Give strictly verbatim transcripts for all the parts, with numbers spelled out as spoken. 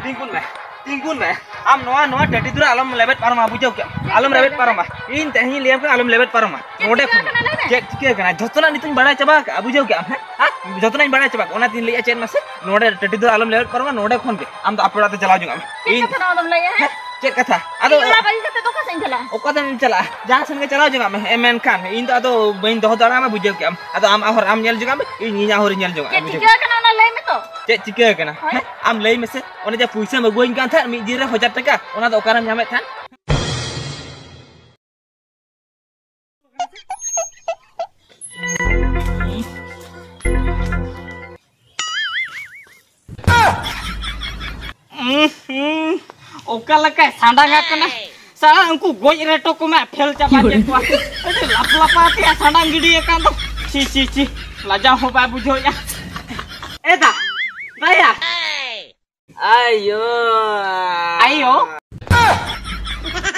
ᱛᱤᱸᱜᱩᱱ ᱢᱮ, ᱛᱤᱸᱜᱩᱱ ᱢᱮ᱾ ᱟᱢ ᱱᱚᱣᱟ, ᱱᱚᱣᱟ ᱴᱟᱹᱴᱤ ᱫᱩᱨᱟ ᱟᱞᱚᱢ ᱞᱮᱵᱮᱫ ᱯᱟᱨᱚᱢᱟ, ᱵᱩᱡᱷᱟᱹᱣ ᱠᱮᱜᱼᱟᱢ? ᱟᱞᱚᱢ ᱞᱮᱵᱮᱫ ᱯᱟᱨᱚᱢᱟ᱾ ᱤᱧ ᱛᱮᱦᱮᱧ ᱤᱧ ᱞᱟᱹᱭᱟᱢ ᱠᱟᱱᱟ, ᱟᱞᱚᱢ ᱞᱮᱵᱮᱫ ᱯᱟᱨᱚᱢᱟ᱾ ᱪᱮᱫ ᱱᱚᱰᱮ ᱪᱤᱠᱟᱹ ᱠᱷᱚᱱ ᱟᱠᱟᱱᱟ, ᱞᱟᱹᱭ ᱢᱮ? ᱪᱮᱫ ᱪᱤᱠᱟᱹ ᱠᱟᱱᱟ? ᱡᱷᱚᱛᱚᱱᱟᱜ ᱱᱤᱛᱚᱜ ᱤᱧ ᱵᱟᱲᱟᱭ ᱪᱟᱵᱟ ᱟᱠᱟᱫᱼᱟ, ᱵᱩᱡᱷᱟᱹᱣ ᱠᱮᱜᱼᱟᱢ? ᱦᱮᱸ? ᱦᱮᱸ? ᱡᱷᱚᱛᱚᱱᱟᱜ ᱤᱧ ᱵᱟᱲᱟᱭ ᱪᱟᱵᱟ ᱟᱠᱟᱫᱼᱟ᱾ ᱚᱱᱟᱛᱤᱧ ᱞᱟᱹᱭᱮᱫᱼᱟ, ᱪᱮᱫ ᱢᱟᱥᱮ? ᱱᱚᱰᱮ ᱴᱟᱹᱴᱤ ᱫᱩᱨᱟ ᱟᱞᱚᱢ ᱞᱮᱵᱮᱫ ᱯᱟᱨᱚᱢᱟ, ᱱᱚᱰᱮ ᱠᱷᱚᱱ ᱜᱮ᱾ ᱟᱢ ᱫᱚ ᱟᱯᱮ ᱚᱲᱟᱜ ᱛᱮ ᱪᱟᱞᱟᱣ ᱡᱚᱝ ᱟᱢ᱾ ᱪᱮᱫ ᱤᱧ ᱠᱟᱛᱷᱟ ᱱᱚᱣᱟ ᱫᱚᱢ ᱞᱟᱹᱭᱟ, ᱦᱮᱸ? ᱦᱮᱸ? ᱪᱮᱫ ᱠᱟᱛᱷᱟ? ᱟᱫᱚ ᱤᱧ ᱚᱲᱟᱜ ᱵᱟᱹᱜᱤ ᱠᱟᱛᱮ ᱫᱚ ᱚᱠᱟ ᱥᱮᱫ ᱤᱧ ᱪᱟᱞᱟᱜᱼᱟ? ᱚᱠᱟ ᱥᱮᱫ ᱮᱢ ᱪᱟᱞᱟᱜᱼᱟ? ᱡᱟᱦᱟᱸ ᱥᱮᱱ ᱜᱮ ᱪᱟᱞᱟᱣ ᱡᱚᱝ ᱟᱢ᱾ ᱦᱮᱸ, ᱢᱮᱱᱠᱷᱟᱱ ᱤᱧ ᱫᱚ ᱟᱫᱚ ᱵᱟᱹᱧ ᱫᱚᱦᱚ ᱫᱟᱲᱮᱭᱟᱢᱟ, ᱵᱩᱡᱷᱟᱹᱣ ᱠᱮᱜᱼᱟᱢ? ᱟᱫᱚ ᱟᱢ ᱟᱜ ᱦᱚᱨ ᱟᱢ ᱧᱮᱞ ᱡᱚᱝ ᱟᱢ, ᱤᱧ ᱤᱧᱟᱹᱜ ᱦᱚᱨ ᱤᱧ ᱧᱮᱞ ᱡᱚᱝ ᱟᱢ, ᱪᱮᱫ ᱵᱩᱡᱷᱟᱹᱣ ᱪᱤᱠᱟᱹ ᱠᱮᱜᱼᱟᱢ? ᱟᱠᱟᱱᱟ ᱚᱱᱟ ᱞᱟᱹᱭ ᱢᱮ ᱛᱚ᱾ ᱪᱮᱫ ᱪᱤᱠᱟᱹ ᱟᱠᱟᱱᱟ? ᱦᱳᱭ᱾ ᱦᱮᱸ? ᱟᱢ ᱞᱟᱹᱭ ᱢᱮᱥᱮ, ᱚᱱᱮ ᱡᱮ ᱯᱩᱭᱥᱟᱹᱢ ᱟᱹᱜᱩᱣᱟᱹᱧ ᱠᱟᱱ ᱛᱟᱦᱮᱸᱫ ᱢᱤᱫ ᱫᱤᱱ ᱨᱮ ᱦᱟᱡᱟᱨ ᱴᱟᱠᱟ, ᱚᱱᱟ ᱫᱚ ᱚᱠᱟᱨᱮᱢ ᱧᱟᱢᱮᱫ ᱛᱟᱦᱮᱸᱫ? ᱩᱸ, ᱦᱩᱸ, ᱚᱠᱟ ᱞᱮᱠᱟᱭ ᱥᱟᱸᱰᱟᱝ ᱟᱠᱟᱱᱟ᱾ ᱥᱟᱞᱟ, ᱩᱱᱠᱩ ᱜᱚᱡ ᱨᱮᱴᱚ ᱠᱚᱢᱟ ᱯᱷᱮᱞ ᱪᱟᱵᱟ ᱠᱮᱫ ᱠᱚᱣᱟ᱾ ᱟᱹᱰᱤ ᱞᱟᱯ ᱞᱟᱯᱟ ᱟᱛᱮ ᱥᱟᱸᱰᱟᱝ ᱜᱤᱰᱤ ᱟᱠᱟᱱ ᱫᱚ᱾ ᱪᱷᱤ, ᱪᱷᱤ, ᱪᱷᱤ, ᱞᱟᱡᱟᱣ ᱦᱚᱸ ᱵᱟᱭ ᱵᱩᱡᱷᱟᱹᱣᱮᱫᱼᱟ᱾ ᱮ ᱫᱟ, ᱫᱟᱭᱟ᱾ ᱟᱭᱳ᱾ ᱟᱭᱳ?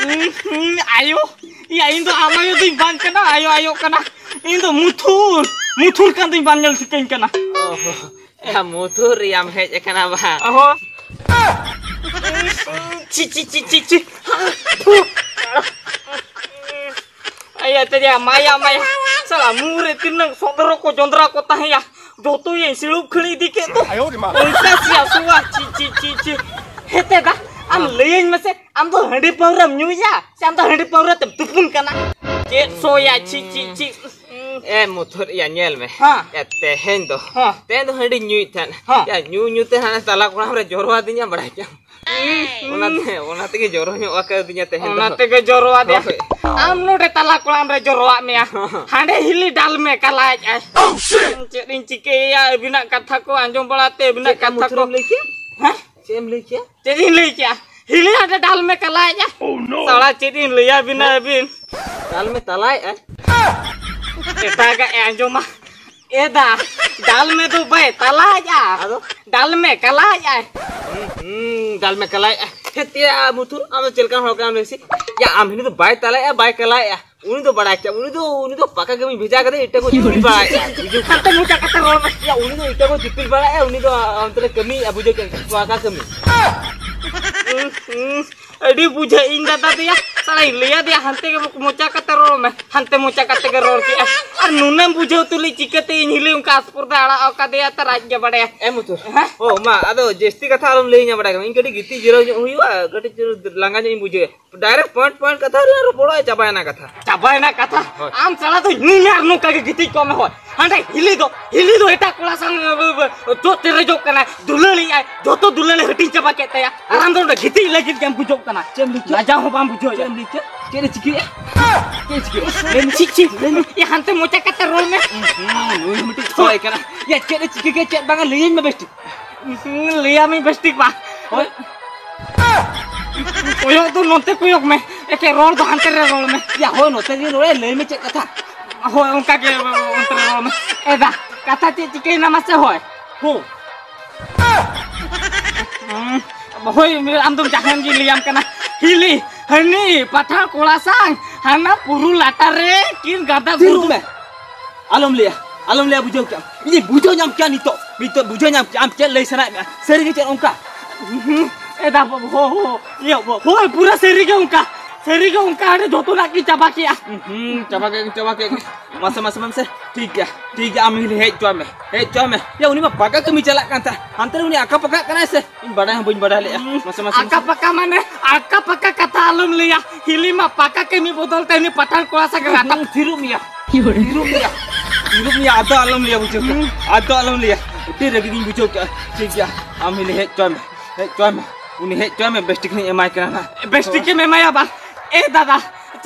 ᱩᱸ, ᱦᱩᱸ, ᱟᱭᱳ? ᱭᱟ, ᱤᱧ ᱫᱚ ᱟᱢ ᱟᱭᱳ ᱫᱚᱧ ᱵᱟᱝ ᱠᱟᱱᱟ, ᱟᱭᱳ ᱟᱭᱳ ᱠᱟᱱᱟ᱾ ᱤᱧ ᱫᱚ ᱢᱩᱛᱷᱩᱨ, ᱢᱩᱛᱷᱩᱨ ᱠᱟᱱ ᱫᱚᱧ ᱵᱟᱝ ᱧᱮᱞ ᱴᱷᱤᱠᱟᱹᱧ ᱠᱟᱱᱟ᱾ ᱚᱦᱚ, ᱭᱟ, ᱢᱩᱛᱷᱩᱨ ᱨᱮᱭᱟᱢ ᱦᱮᱡ ᱟᱠᱟᱱᱟ ᱵᱟ? ᱚᱦᱚ᱾ ᱪᱤ, ᱪᱤ, ᱪᱤ, ᱪᱤ, ᱪᱤ᱾ ᱟᱭᱟ ᱛᱮᱨᱮᱭᱟ, ᱢᱟᱭᱟ, ᱢᱟᱭᱟ᱾ ᱥᱟᱞᱟ, ᱢᱩ ᱨᱮ ᱛᱤᱱᱟᱹᱜ ᱥᱚᱸᱫᱽᱨᱚ ᱠᱚ, ᱡᱚᱸᱫᱽᱨᱟ ᱠᱚ ᱛᱟᱦᱮᱸᱭᱟ, ᱡᱚᱛᱚᱭᱟᱹᱧ ᱥᱤᱲᱩᱵ ᱠᱷᱟᱹᱲᱤ ᱤᱫᱤ ᱠᱮᱫ ᱫᱚ᱾ ᱟᱭᱳ ᱨᱮ ᱢᱟ᱾ ᱚᱱᱠᱟ ᱥᱮᱭᱟ ᱥᱚᱣᱟ, ᱪᱤ, ᱪᱤ, ᱪᱤ, ᱪᱤ᱾ ᱦᱮᱛᱮ ᱫᱟ, ᱟᱢ ᱦᱮᱸ᱾ ᱞᱟᱹᱭᱟᱹᱧ ᱢᱮᱥᱮ, ᱟᱢ ᱫᱚ ᱦᱟᱺᱰᱤ ᱯᱟᱹᱣᱨᱟᱹᱢ ᱧᱩᱭᱟ ᱥᱮ ᱟᱢ ᱫᱚ ᱦᱟᱺᱰᱤ ᱯᱟᱹᱣᱨᱟᱹ ᱛᱮᱢ ᱛᱩᱯᱩᱱ ᱠᱟᱱᱟ? ᱪᱮᱫ ᱥᱚᱭᱟ, ᱪᱤ, ᱪᱤ, ᱪᱤ᱾ ᱮ ᱢᱩᱛᱷᱩᱨ ᱤᱭᱟ, ᱧᱮᱞ ᱢᱮ᱾ ᱦᱮᱸ᱾ ᱮ, ᱛᱮᱦᱮᱧ ᱫᱚ, ᱦᱮᱸ᱾ ᱛᱮᱦᱮᱧ ᱫᱚ ᱦᱟᱺᱰᱤᱧ ᱧᱩᱭᱮᱫ ᱛᱟᱦᱮᱸᱫ᱾ ᱦᱮᱸ᱾ ᱭᱟ, ᱧᱩ ᱧᱩ ᱛᱮ ᱦᱟᱱᱮ ᱛᱟᱞᱟ ᱠᱚᱲᱟᱢ ᱨᱮ ᱡᱚᱨᱚ ᱟᱹᱫᱤᱧᱟ, ᱵᱟᱲᱟᱭ ᱠᱮᱫᱟᱢ᱾ ᱚᱱᱟᱛᱮ, ᱚᱱᱟ ᱛᱮᱜᱮ ᱡᱚᱨᱚ ᱧᱚᱜ ᱟᱠᱟᱫᱤᱧᱟ ᱛᱮᱦᱮᱧ ᱚᱱᱟ ᱫᱚ᱾ ᱛᱮᱜᱮ ᱡᱚᱨᱚ ᱟᱫᱮᱭᱟ᱾ ᱦᱳᱭ᱾ ᱟᱢ ᱱᱚᱰᱮ ᱛᱟᱞᱟ ᱠᱚᱲᱟᱢ ᱨᱮ ᱡᱚᱨᱚᱣᱟᱜ ᱢᱮᱭᱟ᱾ ᱦᱟᱸᱰᱮ ᱦᱤᱞᱤ ᱰᱟᱞ ᱢᱮ ᱠᱟᱞᱟᱭᱮᱫ ᱟᱭ᱾ ᱪᱮᱫ ᱤᱧ ᱪᱤᱠᱟᱹᱭᱮᱭᱟ? ᱟᱹᱵᱤᱱᱟᱜ ᱠᱟᱛᱷᱟ ᱠᱚ ᱟᱸᱡᱚᱢ ᱵᱟᱲᱟᱛᱮ, ᱟᱹᱵᱤᱱᱟᱜ ᱪᱮᱫ ᱠᱟᱛᱷᱟ ᱠᱚ᱾ ᱢᱩᱛᱷᱩᱨᱮᱢ ᱞᱟᱹᱭ ᱠᱮᱫ? ᱦᱮᱸ? ᱪᱮᱫ ᱮᱢ ᱞᱟᱹᱭ ᱠᱮᱫ? ᱪᱮᱫ ᱤᱧ ᱞᱟᱹᱭ ᱠᱮᱜᱼᱟ? ᱦᱤᱞᱤ ᱦᱟᱸᱰᱮ ᱰᱟᱞ ᱢᱮ ᱠᱟᱞᱟᱭᱮᱫ ᱟᱭ᱾ ᱥᱟᱲᱟ, ᱪᱮᱫ ᱤᱧ ᱞᱟᱹᱭᱟ ᱵᱤᱱᱟ ᱟᱹᱵᱤᱱ? ᱰᱟᱞ ᱢᱮ ᱛᱟᱞᱟᱭᱮᱫ ᱟᱭ? ᱮᱴᱟᱜᱟᱜ ᱮ ᱟᱸᱡᱚᱢᱟ᱾ ᱮ ᱫᱟ, ᱰᱟᱞ ᱢᱮ ᱫᱚ ᱵᱟᱭ ᱛᱟᱞᱟᱭᱮᱫᱼᱟ᱾ ᱟᱫᱚ? ᱰᱟᱞ ᱢᱮ ᱠᱟᱞᱟᱭᱮᱫ ᱟᱭ᱾ ᱦᱩᱸ, ᱦᱩᱸ, ᱰᱟᱞ ᱢᱮ ᱠᱟᱞᱟᱭᱮᱫ ᱟᱭ᱾ ᱯᱷᱮᱛ ᱭᱟ ᱢᱩᱛᱷᱩ, ᱟᱢ ᱫᱚ ᱪᱮᱫ ᱞᱮᱠᱟᱱ ᱦᱚᱲ ᱠᱟᱱᱟᱢ ᱞᱟᱹᱭ ᱥᱮ? ᱭᱟ, ᱟᱢ ᱦᱤᱱᱤ ᱫᱚ ᱵᱟᱭ ᱛᱟᱞᱟᱭᱮᱜᱼᱟ, ᱵᱟᱭ ᱠᱟᱞᱟᱭᱮᱜᱼᱟ᱾ ᱩᱱᱤ ᱫᱚ ᱵᱟᱲᱟᱭ ᱪᱮᱫ? ᱩᱱᱤ ᱫᱚ, ᱩᱱᱤ ᱫᱚ ᱯᱟᱠᱟ ᱠᱟᱹᱢᱤ ᱵᱷᱮᱡᱟ ᱠᱟᱛᱮ ᱮᱴᱟᱜ ᱠᱚ ᱫᱤᱯᱤᱞ ᱵᱟᱲᱟᱭᱮᱜᱼᱟ᱾ ᱵᱩᱡᱷᱟᱹᱣ? ᱦᱟᱱᱛᱮ ᱢᱚᱪᱟ ᱠᱟᱛᱮ ᱨᱚᱲ ᱢᱮ᱾ ᱭᱟ, ᱩᱱᱤ ᱫᱚ ᱮᱴᱟᱜ ᱠᱚ ᱫᱤᱯᱤᱞ ᱵᱟᱲᱟᱭᱮᱜᱼᱟ, ᱩᱱᱤ ᱫᱚ, ᱟ, ᱚᱱᱛᱮ ᱨᱮ ᱠᱟᱹᱢᱤᱭᱮᱜᱼᱟ, ᱵᱩᱡᱷᱟᱹᱣ ᱠᱮᱫ? ᱯᱟᱠᱟ ᱠᱟᱹᱢᱤ᱾ ᱦᱩᱸ, ᱦᱩᱸ, ᱟᱹᱰᱤ ᱵᱩᱡᱷᱟᱹᱜ ᱤᱧ ᱫᱟᱫᱟ ᱫᱮᱭᱟ, ᱥᱟᱞᱟᱧ ᱞᱟᱹᱭᱟ ᱫᱮᱭᱟ, ᱦᱟᱱᱛᱮ ᱜᱮ ᱢᱚᱪᱟ ᱠᱟᱛᱮ ᱨᱚᱲ ᱢᱮ, ᱦᱟᱱᱛᱮ ᱢᱚᱪᱟ ᱠᱟᱛᱮ ᱜᱮ ᱨᱚᱲ ᱠᱮᱜᱼᱟ᱾ ᱟᱨ ᱱᱩᱱᱟᱹᱢ ᱵᱩᱡᱷᱟᱹᱣ ᱛᱩᱞᱩᱡ ᱪᱤᱠᱟᱹᱛᱮ ᱤᱧ ᱦᱤᱞᱤ ᱚᱱᱠᱟ ᱟᱥᱯᱚᱨᱫᱟ ᱟᱲᱟᱜ ᱟᱠᱟᱫᱮᱭᱟ, ᱛᱟᱨ ᱟᱡ ᱜᱮ ᱵᱟᱲᱟᱭᱟ᱾ ᱮ ᱢᱩᱛᱩ᱾ ᱦᱮᱸ? ᱚ ᱢᱟ, ᱟᱫᱚ ᱡᱟᱹᱥᱛᱤ ᱠᱟᱛᱷᱟ ᱟᱞᱚᱢ ᱞᱟᱹᱭᱟᱹᱧᱟ, ᱵᱟᱲᱟᱭ ᱠᱟᱱᱟ ᱤᱧ ᱠᱟᱹᱴᱤᱡ ᱜᱤᱛᱤᱡ ᱡᱤᱨᱟᱹᱣ ᱧᱚᱜ ᱦᱩᱭᱩᱜᱼᱟ, ᱠᱟᱹᱴᱤᱡ ᱪᱩᱞᱩᱝ ᱞᱟᱸᱜᱟ ᱧᱚᱜ ᱤᱧ ᱵᱩᱡᱷᱟᱹᱣᱮᱫ᱾ Direct point point ᱠᱟᱛᱷᱟ ᱨᱮ ᱨᱚᱯᱚᱲᱚᱜᱼᱟ, ᱪᱟᱵᱟᱭᱮᱱᱟ ᱠᱟᱛᱷᱟ᱾ ᱪᱟᱵᱟᱭᱮᱱᱟ ᱠᱟᱛᱷᱟ? ᱦᱳᱭ᱾ ᱟᱢ ᱥᱟᱞᱟ ᱫᱚ ᱧᱩᱭ ᱢᱮ ᱟᱨ ᱱᱚᱝᱠᱟ ᱜᱮ ᱜᱤᱛᱤᱡ ᱠᱚᱜ ᱢᱮ᱾ ᱦᱳᱭ, ᱦᱟᱸᱰᱮ ᱦᱤᱞᱤ ᱫᱚ, ᱦᱤᱞᱤ ᱫᱚ ᱮᱴᱟᱜ ᱠᱚᱲᱟ ᱥᱟᱶ ᱪᱚᱜ ᱪᱮᱨᱮᱡᱚᱜ ᱠᱟᱱᱟᱭ, ᱫᱩᱞᱟᱹᱲᱤᱡ ᱟᱭ, ᱡᱚᱛᱚ ᱫᱩᱞᱟᱹᱲ ᱮ ᱦᱟᱹᱴᱤᱧ ᱪᱟᱵᱟ ᱠᱮᱫ ᱛᱟᱭᱟ᱾ ᱟᱨ ᱟᱢ ᱫᱚ ᱱᱚᱰᱮ ᱜᱤᱛᱤᱡ ᱞᱟᱹᱜᱤᱫ ᱜᱮᱢ ᱵᱩᱡᱷᱟᱹᱜ ᱠᱟᱱᱟ᱾ ᱪᱮᱫ ᱮᱢ ᱞᱟᱹᱭ ᱠᱮᱫ? ᱞᱟᱡᱟᱣ ᱦᱚᱸ ᱵᱟᱢ ᱵᱩᱡᱷᱟᱹᱣ᱾ ᱪᱮᱫ ᱮᱢ ᱞᱟᱹᱭ ᱠᱮᱫ? ᱪᱮᱫ ᱮ ᱪᱤᱠᱟᱹᱭᱮᱫᱼᱟ? ᱪᱮᱫ ᱮ ᱪᱤᱠᱟᱹᱭᱮᱫᱼᱟ? ᱞᱟᱹᱭ ᱢᱮ᱾ ᱪᱮᱫ, ᱪᱮᱫ, ᱞᱟᱹᱭ ᱢᱮ᱾ ᱭᱟ, ᱦᱟᱱᱛᱮ ᱢᱚᱪᱟ ᱠᱟᱛᱮ ᱨᱚᱲ ᱢᱮ᱾ ᱦᱩᱸ, ᱱᱩᱭ ᱦᱚᱸ ᱢᱤᱫᱴᱤᱡ ᱥᱚᱭ ᱠᱟᱱᱟ᱾ ᱭᱟ, ᱪᱮᱫ ᱮ ᱪᱤᱠᱟᱹ ᱠᱮᱫ, ᱪᱮᱫ ᱵᱟᱝᱟ, ᱞᱟᱹᱭᱟᱹᱧ ᱢᱮ ᱵᱮᱥ ᱴᱷᱤᱠ᱾ ᱦᱩᱸ, ᱞᱟᱹᱭᱟᱢᱤᱧ ᱵᱮᱥ ᱴᱷᱤᱠ ᱵᱟ᱾ ᱦᱳᱭ᱾ ᱠᱚᱭᱚᱜ ᱫᱚ ᱱᱚᱛᱮ ᱠᱚᱭᱚᱜ ᱢᱮ, ᱮᱠᱮ ᱨᱚᱲ ᱫᱚ ᱦᱟᱱᱛᱮ ᱨᱮ ᱨᱚᱲ ᱢᱮ᱾ ᱭᱟ, ᱦᱳᱭ, ᱱᱚᱛᱮ ᱜᱮ ᱨᱚᱲ, ᱞᱟᱹᱭ ᱢᱮ ᱪᱮᱫ ᱠᱟᱛᱷᱟ? ᱦᱳᱭ, ᱚᱱᱠᱟ ᱜᱮ ᱚᱱᱛᱮ ᱨᱮ ᱨᱚᱲ ᱢᱮ᱾ ᱮ ᱫᱟ, ᱠᱟᱛᱷᱟ ᱪᱮᱫ ᱪᱤᱠᱟᱹᱭᱮᱱᱟ ᱢᱟᱥᱮ? ᱦᱳᱭ᱾ ᱦᱩᱸ, ᱦᱳᱭ, ᱟᱢ ᱫᱚᱢ ᱡᱟᱦᱟᱸᱭ ᱜᱮ ᱞᱟᱹᱭᱟᱢ ᱠᱟᱱᱟ᱾ ᱦᱤᱞᱤ, ᱦᱟᱹᱱᱤ ᱯᱟᱴᱷᱟ ᱠᱚᱲᱟ ᱥᱟᱝ ᱦᱟᱱᱟ ᱯᱩᱨᱩ ᱞᱟᱴᱟ ᱨᱮ ᱠᱤᱱ ᱜᱟᱫᱟ ᱛᱷᱤᱨᱚᱜ ᱜᱩᱰᱩ᱾ ᱢᱮ᱾ ᱟᱞᱚᱢ ᱞᱟᱹᱭᱟ, ᱟᱞᱚᱢ ᱞᱟᱹᱭᱟ, ᱵᱩᱡᱷᱟᱹᱣ ᱠᱮᱜᱼᱟᱢ? ᱤᱧᱤᱧ ᱵᱩᱡᱷᱟᱹᱣ ᱧᱟᱢ ᱠᱮᱜᱼᱟ ᱱᱤᱛᱚᱜ, ᱱᱤᱛᱚᱜ ᱵᱩᱡᱷᱟᱹᱣ ᱧᱟᱢ ᱠᱮᱜᱼᱟ ᱟᱢ ᱪᱮᱫ ᱞᱟᱹᱭ ᱥᱟᱱᱟᱭᱮᱫ ᱢᱮᱭᱟ᱾ ᱥᱟᱹᱨᱤ ᱜᱮ ᱪᱮᱫ ᱚᱱᱠᱟ? ᱦᱩᱸ, ᱮ ᱫᱟ ᱵᱟᱵᱩ, ᱦᱳ, ᱦᱳ, ᱤᱭᱟᱹ, ᱦᱳ, ᱦᱳᱭ, ᱯᱩᱨᱟᱹ ᱥᱟᱹᱨᱤ ᱜᱮ ᱚᱱᱠᱟ, ᱥᱟᱹᱨᱤ ᱜᱮ ᱚᱱᱠᱟ, ᱟᱹᱰᱤ ᱡᱚᱛᱚᱱᱟᱜ ᱜᱮ ᱪᱟᱵᱟ ᱠᱮᱜᱼᱟ᱾ ᱦᱩᱸ, ᱪᱟᱵᱟ ᱠᱮᱫ, ᱪᱟᱵᱟ ᱠᱮᱫ᱾ ᱢᱟᱥᱮ, ᱢᱟᱥᱮ, ᱢᱟᱥᱮ, ᱴᱷᱤᱠ ᱜᱮᱭᱟ, ᱴᱷᱤᱠ ᱜᱮᱭᱟ, ᱟᱢ ᱦᱮᱡ ᱦᱚᱪᱚᱣᱟᱜ ᱢᱮ, ᱦᱮᱡ ᱦᱚᱪᱚᱣᱟᱜ ᱢᱮ᱾ ᱭᱟ, ᱩᱱᱤ ᱢᱟ ᱯᱟᱠᱟ ᱠᱟᱹᱢᱤ ᱪᱟᱞᱟᱜ ᱠᱟᱱ ᱛᱟᱦᱮᱸ, ᱦᱟᱱᱛᱮ ᱨᱮ ᱩᱱᱤ ᱟᱠᱟ ᱯᱟᱠᱟᱜ ᱠᱟᱱᱟᱭ ᱥᱮ, ᱤᱧ ᱵᱟᱰᱟᱭ ᱦᱚᱸ ᱵᱟᱹᱧ ᱵᱟᱰᱟᱭ ᱞᱮᱜᱼᱟ᱾ ᱦᱩᱸ, ᱢᱟᱥᱮ, ᱢᱟᱥᱮ, ᱟᱠᱟ ᱢᱟᱥᱮ᱾ ᱯᱟᱠᱟ ᱢᱟᱱᱮ, ᱟᱠᱟ ᱯᱟᱠᱟ ᱠᱟᱛᱷᱟ ᱟᱞᱚᱢ ᱞᱟᱹᱭᱟ, ᱦᱤᱞᱤ ᱢᱟ ᱯᱟᱠᱟ ᱠᱟᱹᱢᱤ ᱵᱚᱫᱚᱞ ᱛᱮ ᱩᱱᱤ ᱯᱟᱴᱷᱟᱱ ᱠᱚᱲᱟ ᱥᱟᱜᱮ ᱨᱟᱴᱟ᱾ ᱦᱩᱸ, ᱛᱷᱤᱨᱚᱜ ᱢᱮᱭᱟ᱾ ᱛᱤᱨᱩᱯ ᱢᱮᱭᱟ, ᱛᱤᱨᱩᱯ ᱢᱮᱭᱟ, ᱟᱫᱚ ᱟᱞᱚᱢ ᱞᱟᱹᱭᱟ, ᱵᱩᱡᱷᱟᱹᱣ ᱠᱮᱜᱼᱟ? ᱟᱫᱚ ᱟᱞᱚᱢ ᱞᱟᱹᱭᱟ᱾ ᱟᱹᱰᱤ ᱨᱟᱹᱜᱤ ᱜᱤᱧ ᱵᱩᱡᱷᱟᱹᱣ ᱠᱮᱜᱼᱟ᱾ ᱴᱷᱤᱠ ᱜᱮᱭᱟ, ᱟᱢ ᱦᱤᱞᱤ ᱦᱮᱡ ᱦᱚᱪᱚᱭ ᱢᱮ, ᱦᱮᱡ ᱦᱚᱪᱚᱭ ᱢᱮ, ᱩᱱᱤ ᱦᱮᱡ ᱦᱚᱪᱚᱭ ᱢᱮ, ᱵᱮᱥ ᱴᱷᱤᱠ ᱤᱧ ᱮᱢᱟᱭ ᱠᱟᱱᱟ ᱱᱟᱜ᱾ ᱵᱮᱥ ᱴᱷᱤᱠ ᱮᱢ ᱮᱢᱟᱭᱟ ᱵᱟ? ᱮ ᱫᱟᱫᱟ,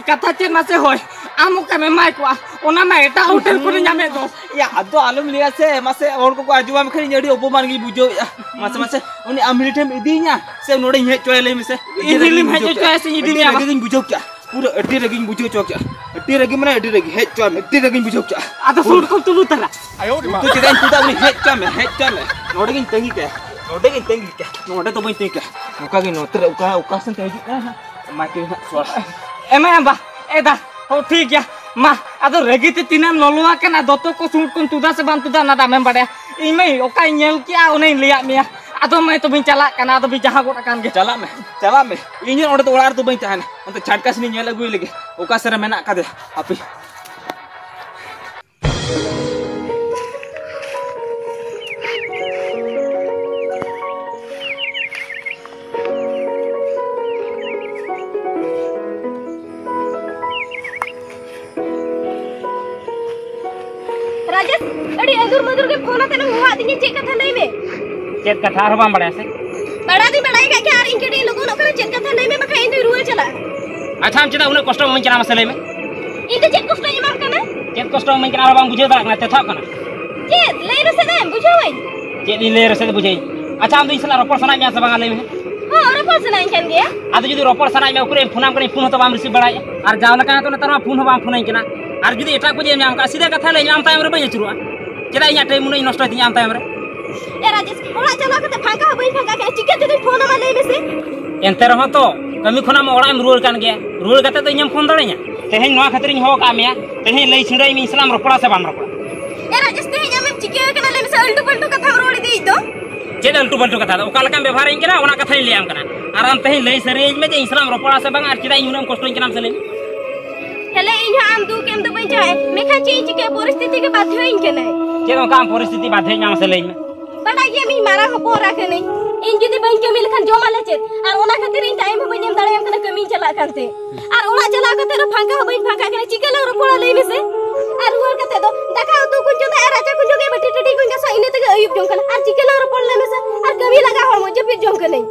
ᱠᱟᱛᱷᱟ ᱪᱮᱫ ᱢᱟᱥᱮ ᱦᱳᱭ, ᱟᱢ ᱚᱠᱟᱢ ᱮᱢᱟᱭ ᱠᱚᱣᱟ, ᱚᱱᱟ ᱢᱟ ᱮᱴᱟᱜ ᱦᱳᱴᱮᱞ ᱠᱚᱨᱮ ᱧᱟᱢᱮᱫ ᱫᱚ᱾ ᱭᱟ, ᱟᱫᱚ ᱟᱞᱚᱢ ᱞᱟᱹᱭᱟ ᱥᱮ, ᱢᱟᱥᱮ ᱦᱚᱲ ᱠᱚᱠᱚ ᱟᱸᱡᱚᱢᱟᱢ ᱠᱷᱟᱱ ᱤᱧ ᱟᱹᱰᱤ ᱚᱯᱚᱢᱟᱱ ᱜᱤᱧ ᱵᱩᱡᱷᱟᱹᱣᱮᱫᱼᱟ᱾ ᱢᱟᱥᱮ, ᱢᱟᱥᱮ, ᱩᱱᱤ ᱟᱢ ᱦᱤᱞᱤ ᱴᱷᱮᱱ ᱤᱫᱤᱭᱤᱧᱟ ᱥᱮ ᱱᱚᱰᱮᱧ ᱦᱮᱡ ᱦᱚᱪᱚᱭᱟ, ᱞᱟᱹᱭ ᱢᱮᱥᱮ? ᱤᱧ ᱦᱤᱞᱤᱢ ᱦᱮᱡ ᱦᱚᱪᱚᱭᱟ ᱥᱮᱧ ᱤᱫᱤ ᱟᱹᱰᱤ ᱢᱮᱭᱟ ᱵᱟ? ᱨᱟᱹᱜᱤ ᱜᱤᱧ ᱵᱩᱡᱷᱟᱹᱣ ᱠᱮᱜᱼᱟ᱾ ᱯᱩᱨᱟᱹ ᱟᱹᱰᱤ ᱨᱟᱹᱜᱤᱧ ᱵᱩᱡᱷᱟᱹᱣ ᱦᱚᱪᱚ ᱠᱮᱜᱼᱟ᱾ ᱟᱹᱰᱤ ᱨᱟᱹᱜᱤ ᱢᱟᱱᱮ ᱟᱹᱰᱤ ᱨᱟᱹᱜᱤ᱾ ᱦᱮᱡ ᱦᱚᱪᱚ ᱟᱢ, ᱟᱹᱰᱤ ᱨᱟᱹᱜᱤᱧ ᱵᱩᱡᱷᱟᱹᱣ ᱠᱮᱜᱼᱟ᱾ ᱟᱫᱚ ᱥᱩᱴ ᱠᱚᱢ ᱛᱩᱞᱩᱡ ᱛᱟᱨᱟ᱾ ᱩᱛᱩ ᱪᱮᱫᱟᱜ ᱤᱧ ᱛᱩᱫᱟ? ᱩᱱᱤ ᱦᱮᱡ ᱦᱚᱪᱚ ᱟᱢ, ᱦᱮᱡ ᱦᱚᱪᱚ ᱟᱢ᱾ ᱱᱚᱰᱮ ᱜᱤᱧ ᱛᱟᱺᱜᱤ ᱠᱟᱭᱟ, ᱱᱚᱰᱮ ᱜᱤᱧ ᱛᱟᱺᱜᱤ ᱠᱟᱭᱟ᱾ ᱱᱚᱰᱮ ᱫᱚ ᱵᱟᱹᱧ ᱛᱟᱺᱜᱤ ᱠᱟᱭᱟ᱾ ᱚᱱᱠᱟ ᱜᱮ ᱱᱚᱛᱮ ᱨᱮ ᱚᱠᱟ, ᱚᱠᱟ ᱥᱮᱱ ᱛᱮ ᱦᱤᱡᱩᱜ ᱠᱟᱱᱟ ᱦᱟᱸᱜ? ᱢᱟ ᱠᱤ ᱦᱟᱸᱜ ᱥᱚᱲᱟ᱾ ᱮᱢᱟᱭᱟᱢ ᱵᱟ, ᱮ ᱫᱟ, ᱦᱚᱸ ᱴᱷᱤᱠ ᱜᱮᱭᱟ᱾ ᱢᱟ, ᱟᱫᱚ ᱨᱟᱹᱜᱤ ᱛᱮ ᱛᱤᱱᱟᱹᱜ ᱮᱢ ᱞᱚᱞᱚ ᱟᱠᱟᱱᱟ, ᱫᱚᱛᱚ ᱠᱚ ᱥᱩᱴ ᱠᱚᱢ ᱛᱩᱫᱟ ᱥᱮ ᱵᱟᱢ ᱛᱩᱫᱟ, ᱚᱱᱟ ᱫᱚ ᱟᱢᱮᱢ ᱵᱟᱰᱟᱭᱟ᱾ ᱤᱧ ᱢᱟᱹᱭ ᱚᱠᱟᱧ ᱧᱮᱞ ᱠᱮᱜᱼᱟ, ᱚᱱᱟᱧ ᱞᱟᱹᱭᱟᱫ ᱢᱮᱭᱟ᱾ ᱟᱫᱚ ᱢᱟᱹᱭ ᱛᱚᱵᱮᱧ ᱪᱟᱞᱟᱜ ᱠᱟᱱᱟ, ᱟᱫᱚ ᱵᱤᱱ ᱡᱟᱦᱟᱸ ᱜᱚᱫ ᱟᱠᱟᱱ ᱜᱮ᱾ ᱪᱟᱞᱟᱜ ᱢᱮ, ᱪᱟᱞᱟᱜ ᱢᱮ᱾ ᱤᱧ ᱦᱚᱸ ᱚᱸᱰᱮ ᱫᱚ ᱚᱲᱟᱜ ᱨᱮᱫᱚ ᱵᱟᱹᱧ ᱛᱟᱦᱮᱱᱟ, ᱚᱱᱛᱮ ᱪᱷᱟᱴᱠᱟ ᱥᱮᱱᱤᱧ ᱧᱮᱞ ᱟᱹᱜᱩᱭ ᱞᱮᱜᱮ, ᱚᱠᱟ ᱥᱮᱫ ᱨᱮ ᱢᱮᱱᱟᱜ ᱟᱠᱟᱫᱮᱭᱟ᱾ ᱦᱟᱯᱮ᱾ ᱨᱟᱡᱮᱥ, ᱟᱹᱰᱤ ᱟᱹᱫᱩᱨ ᱢᱟᱹᱫᱩᱨ ᱜᱮ ᱯᱷᱳᱱ ᱟᱛᱮ ᱮᱢ ᱦᱚᱦᱚᱣᱟᱫᱤᱧᱟ, ᱪᱮᱫ ᱠᱟᱛᱷᱟ ᱞᱟᱹᱭ ᱢᱮ? ᱪᱮᱫ ᱠᱟᱛᱷᱟ ᱟᱨᱦᱚᱸ ᱵᱟᱢ ᱵᱟᱲᱟᱭᱟ ᱥᱮ? ᱵᱟᱲᱟᱭ ᱫᱚᱧ ᱵᱟᱲᱟᱭ ᱠᱟᱜ ᱜᱮᱭᱟ, ᱟᱨ ᱤᱧ ᱠᱟᱹᱴᱤᱡ ᱞᱚᱜᱚᱱᱚᱜ ᱠᱟᱱᱟ, ᱪᱮᱫ ᱠᱟᱛᱷᱟ ᱞᱟᱹᱭ ᱢᱮ, ᱵᱟᱠᱷᱟᱡ ᱤᱧ ᱫᱚᱧ ᱨᱩᱣᱟᱹᱲ ᱪᱟᱞᱟᱜᱼᱟ᱾ ᱟᱪᱪᱷᱟ, ᱟᱢ ᱪᱮᱫᱟᱜ ᱩᱱᱟᱹᱜ ᱠᱚᱥᱴᱚᱢ ᱤᱢᱟᱹᱧ ᱠᱟᱱᱟ ᱢᱟᱥᱮ ᱞᱟᱹᱭ ᱢᱮ? ᱤᱧ ᱫᱚ ᱪᱮᱫ ᱠᱚᱥᱴᱚᱧ ᱮᱢᱟᱢ ᱠᱟᱱᱟ? ᱪᱮᱫ ᱠᱚᱥᱴᱚᱢ ᱤᱢᱟᱹᱧ ᱠᱟᱱᱟ ᱟᱨᱦᱚᱸ ᱵᱟᱢ ᱵᱩᱡᱷᱟᱹᱣ ᱫᱟᱲᱮᱭᱟᱜ ᱠᱟᱱᱟ, ᱛᱮᱛᱷᱟᱜ ᱠᱟᱱᱟ? ᱪᱮᱫ? ᱞᱟᱹᱭ ᱢᱮᱥᱮ ᱫᱮ, ᱵᱩᱡᱷᱟᱹᱣᱟᱹᱧ᱾ ᱪᱮᱫ ᱤᱧ ᱞᱟᱹᱭ ᱨᱮᱥᱮ ᱵᱩᱡᱷᱟᱹᱣᱟᱹᱧ? ᱟᱪᱪᱷᱟ, ᱟᱢ ᱫᱚ ᱤᱧ ᱥᱟᱞᱟᱜ ᱨᱚᱯᱚᱲ ᱥᱟᱱᱟᱭᱮᱫ ᱢᱮᱭᱟ ᱥᱮ ᱵᱟᱝᱟ ᱞᱟᱹᱭ ᱢᱮ? ᱦᱚᱸ, ᱨᱚᱯᱚᱲ ᱥᱟᱱᱟᱧ ᱠᱟᱱ ᱜᱮᱭᱟ᱾ ᱟᱫᱚ ᱡᱩᱫᱤ ᱨᱚᱯᱚᱲ ᱥᱟᱱᱟᱭᱮᱫ ᱢᱮᱭᱟ, ᱩᱠᱩᱨᱮ ᱯᱷᱳᱱᱟᱢ ᱠᱟᱹᱱᱟᱹᱧ, ᱯᱷᱳᱱ ᱦᱚᱸᱛᱚ ᱵᱟᱢ ᱨᱤᱥᱤᱵᱷ ᱵᱟᱲᱟᱭᱮᱫᱼᱟ᱾ ᱟᱨ ᱡᱟᱣ ᱞᱮᱠᱟ ᱦᱚᱸᱛᱚ ᱱᱮᱛᱟᱨ ᱢᱟ ᱯᱷᱳᱱ ᱦᱚᱸ ᱵᱟᱢ ᱯᱷᱳᱱᱟᱹᱧ ᱠᱟᱱᱟ᱾ ᱟᱨ ᱡᱩᱫᱤ ᱮᱴᱟᱜ ᱠᱚ ᱡᱮ ᱧᱟᱢ ᱠᱟᱜᱼᱟ, ᱥᱤᱫᱷᱟᱹ ᱠᱟᱛᱷᱟ ᱞᱟᱹᱭ ᱢᱮ, ᱟᱢ ᱛᱟᱭᱚᱢ ᱨᱮ ᱵᱟᱹᱧ ᱟᱹᱪᱩᱨᱚᱜᱼᱟ᱾ ᱪᱮᱫᱟᱜ ᱤᱧᱟᱹᱜ ᱴᱟᱭᱤᱢ ᱩᱱᱟᱹᱜ ᱤᱧ ᱱᱚᱥᱴᱚᱭ ᱛᱤᱧᱟ ᱟᱢ ᱛᱟᱭᱚᱢ ᱨᱮ? ᱮ ᱨᱟᱡᱮᱥ, ᱚᱲᱟᱜ ᱪᱟᱞᱟᱣ ᱠᱟᱛᱮ ᱯᱷᱟᱸᱠᱟ ᱦᱚᱸ ᱵᱟᱹᱧ ᱯᱷᱟᱸᱠᱟ ᱠᱟᱱᱟ, ᱪᱤᱠᱟᱹ ᱛᱮᱫᱚᱧ ᱯᱷᱳᱱ ᱟᱢᱟ ᱞᱟᱹᱭ ᱢᱮᱥᱮ? ᱮᱱᱛᱮ ᱨᱮᱦᱚᱸ ᱛᱚ, ᱠᱟᱹᱢᱤ ᱠᱷᱚᱱᱟᱜ ᱢᱟ ᱚᱲᱟᱜ ᱮᱢ ᱨᱩᱣᱟᱹᱲ ᱠᱟᱱ ᱜᱮᱭᱟ, ᱨᱩᱣᱟᱹᱲ ᱠᱟᱛᱮ ᱫᱚ ᱤᱧᱮᱢ ᱯᱷᱳᱱ ᱫᱟᱲᱮᱭᱟᱹᱧᱟ? ᱛᱮᱦᱮᱧ ᱱᱚᱣᱟ ᱠᱷᱟᱹᱛᱤᱨᱤᱧ ᱦᱚᱦᱚ ᱠᱟᱜ ᱢᱮᱭᱟ, ᱛᱮᱦᱮᱧ ᱞᱟᱹᱭ ᱪᱷᱤᱰᱟᱹᱭ ᱢᱮ, ᱤᱧ ᱥᱟᱞᱟᱜ ᱮᱢ ᱨᱚᱯᱚᱲᱟ ᱥᱮ ᱵᱟᱢ ᱨᱚᱯᱚᱲᱟ? ᱮ ᱨᱟᱡᱮᱥ, ᱛᱮᱦᱮᱧ ᱟᱢᱮᱢ ᱪᱤᱠᱟᱹ ᱟᱠᱟᱱᱟ ᱞᱟᱹᱭ ᱢᱮᱥᱮ? ᱟᱹᱞᱴᱩ ᱯᱟᱹᱞᱴᱩ ᱠᱟᱛᱷᱟᱢ ᱨᱚᱲ ᱤᱫᱤᱭᱮᱫ ᱫᱚ᱾ ᱪᱮᱫ ᱟᱹᱞᱴᱩ ᱯᱟᱹᱞᱴᱩ ᱠᱟᱛᱷᱟ ᱫᱚ? ᱚᱠᱟ ᱞᱮᱠᱟᱢ ᱵᱮᱵᱚᱦᱟᱨᱤᱧ ᱠᱟᱱᱟ, ᱚᱱᱟ ᱠᱟᱛᱷᱟᱧ ᱞᱟᱹᱭᱟᱢ ᱠᱟᱱᱟ᱾ ᱟᱨ ᱟᱢ ᱛᱮᱦᱮᱧ ᱞᱟᱹᱭ ᱥᱟᱹᱨᱤᱭᱟᱹᱧ ᱢᱮ ᱡᱮ ᱤᱧ ᱥᱟᱞᱟᱜ ᱮᱢ ᱨᱚᱯᱚᱲᱟ ᱥᱮ ᱵᱟᱝ, ᱟᱨ ᱪᱮᱫᱟᱜ ᱤᱧ ᱩᱱᱟᱹᱜ ᱮᱢ ᱠᱚᱥᱴᱚᱧ ᱠᱟᱱᱟᱢ ᱥᱮ ᱞᱟᱹᱭ ᱢᱮ? ᱦᱮᱞᱮ, ᱤᱧ ᱦᱚᱸ ᱟᱢ ᱫᱩᱠ ᱮᱢ ᱫᱚ ᱵᱟᱹᱧ ᱪᱟᱦᱟᱜᱼᱟ, ᱢᱮᱱᱠᱷᱟᱱ ᱪᱮᱫ ᱤᱧ ᱪᱤᱠᱟᱹᱭᱟ, ᱯᱚᱨᱤᱥᱛᱷᱤᱛᱤ ᱜᱮ ᱵᱟᱫᱷᱭᱚᱧ ᱠᱟᱱᱟᱭ᱾ ᱪᱮᱫ ᱚᱱᱠᱟ ᱟᱢ ᱯᱚᱨᱤᱥᱛᱷᱤᱛᱤ ᱵᱟᱫᱷᱭᱚᱧ ᱢᱟ ᱥᱮ ᱞᱟᱹᱭ ᱢᱮ? ᱵᱟᱰᱟᱭ ᱜᱮᱭᱟᱢ ᱤᱧ ᱢᱟᱨᱟᱝ ᱦᱚᱯᱚᱱ ᱮᱨᱟ ᱠᱟᱹᱱᱟᱹᱧ, ᱤᱧ ᱡᱩᱫᱤ ᱵᱟᱹᱧ ᱠᱟᱹᱢᱤ ᱞᱮᱠᱷᱟᱱ ᱡᱚᱢᱟᱞᱮ ᱪᱮᱫ? ᱟᱨ ᱚᱱᱟ ᱠᱷᱟᱹᱛᱤᱨ ᱤᱧ ᱴᱟᱭᱤᱢ ᱦᱚᱸ ᱵᱟᱹᱧ ᱮᱢ ᱫᱟᱲᱮᱭᱟᱢ ᱠᱟᱱᱟ ᱠᱟᱹᱢᱤᱧ ᱪᱟᱞᱟᱜ ᱠᱟᱱᱛᱮ᱾ ᱟᱨ ᱚᱲᱟᱜ ᱪᱟᱞᱟᱣ ᱠᱟᱛᱮ ᱫᱚ ᱯᱷᱟᱸᱠᱟ ᱦᱚᱸ ᱵᱟᱹᱧ ᱯᱷᱟᱸᱠᱟ ᱠᱟᱱᱟ, ᱪᱤᱠᱟᱹ ᱞᱟᱝ ᱨᱚᱯᱚᱲᱟ ᱞᱟᱹᱭ ᱢᱮᱥᱮ? ᱟᱨ ᱨᱩᱣᱟᱹᱲ ᱠᱟᱛᱮ ᱫᱚ ᱫᱟᱠᱟ ᱩᱛᱩ ᱠᱚᱧ ᱪᱚᱸᱫᱟᱭᱟ, ᱨᱟᱪᱟ ᱠᱚᱧ ᱡᱚᱜᱮ, ᱵᱟᱹᱴᱤ ᱴᱟᱹᱴᱤ ᱠᱚᱧ ᱜᱟᱥᱟ, ᱤᱱᱟᱹ ᱛᱮᱜᱮ ᱟᱹᱭᱩᱵ ᱡᱚᱝ ᱠᱟᱱᱟ᱾ ᱟᱨ ᱪᱤᱠᱟᱹ ᱞᱟᱝ ᱨᱚᱯᱚᱲ ᱞᱟᱹᱭ ᱢᱮᱥᱮ? ᱟᱨ ᱠᱟᱹᱢᱤ ᱞᱟᱸᱜᱟ ᱦᱚᱲᱢᱚ, ᱡᱟᱹᱯᱤᱫ ᱡᱚᱝ ᱠᱟᱹᱱᱟᱹᱧ᱾